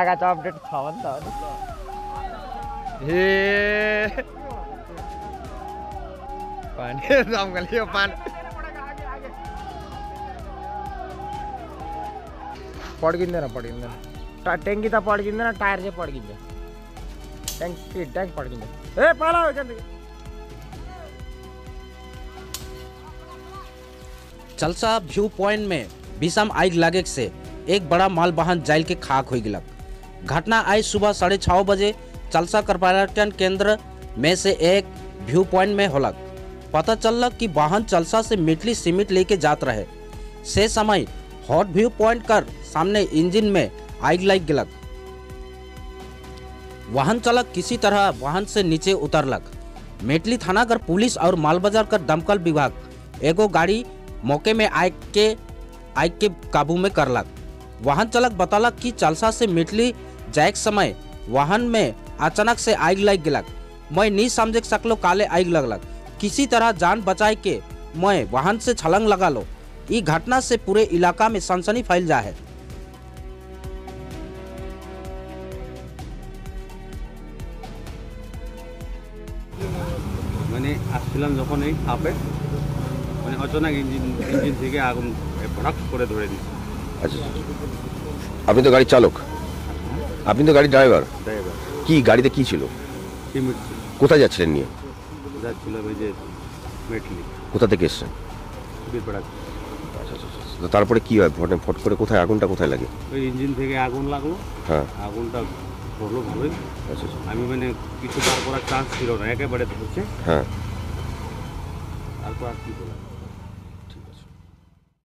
काका अपडेट छ नि त। ए पानी यो पानी पड्किँदैन पड्किँदैन, ट्याङ्की त पड्किँदैन, टायर चाहिँ पड्किन्छ। ट्याङ्की ट्याङ्क पड्किन्छ। ए पाला। चलसा व्यू पॉइंट में भीषण आग लगे से एक बड़ा माल वाहन जल के खाक हो गलक। घटना आज सुबह 6:30 बजे चलसा कर पर्यटन केंद्र में से एक व्यू पॉइंट में होलक। पता चलक कि वाहन चलसा से मिटली सीमेंट लेके जात रहे। से समय हॉट व्यू पॉइंट कर सामने इंजन में आग लग गलक। वाहन चालक किसी तरह वाहन से नीचे उतरलक। मेटली थाना कर पुलिस और मालबाजार कर दमकल विभाग एगो गाड़ी मौके में आग के काबू में करलक। वाहन चालक बतौलक कि चलसा से मिटली जाए समय वाहन में अचानक से आग लग गलक। मैं नहीं समझ सकलो काले आग लगलक। किसी तरह जान बचाए के मैं वाहन से छलांग लगा लो। ई घटना से पूरे इलाका में सनसनी फैल जा है। মানে আসছিলাম যখন এই হাফে মানে অচানক ইঞ্জিন ইঞ্জিন থেকে আগুন ভড়াক করে ধরে দিচ্ছে। আচ্ছা, আপনি তো গাড়ির চালক, আপনি তো গাড়ির ড্রাইভার। ড্রাইভার। কি গাড়িতে কি ছিল? সিমেন্ট ছিল। কোথায় যাচ্ছিলেন নিয়ে? যাচ্ছিলাম এই যে মেটলি। কোথা থেকে এসছেন? বীরপাড়া। আচ্ছা আচ্ছা, তো তারপরে কি হয়? ফট ফট করে কোথায় আগুনটা কোথায় লাগে? ওই ইঞ্জিন থেকে আগুন লাগলো। হ্যাঁ, আগুনটা ধরলো ভালোই। আচ্ছা আচ্ছা। আমি মানে কিছু বার করার চান্স ছিল না, একেবারে ধরছে। হ্যাঁ, তারপর আর কি বলা।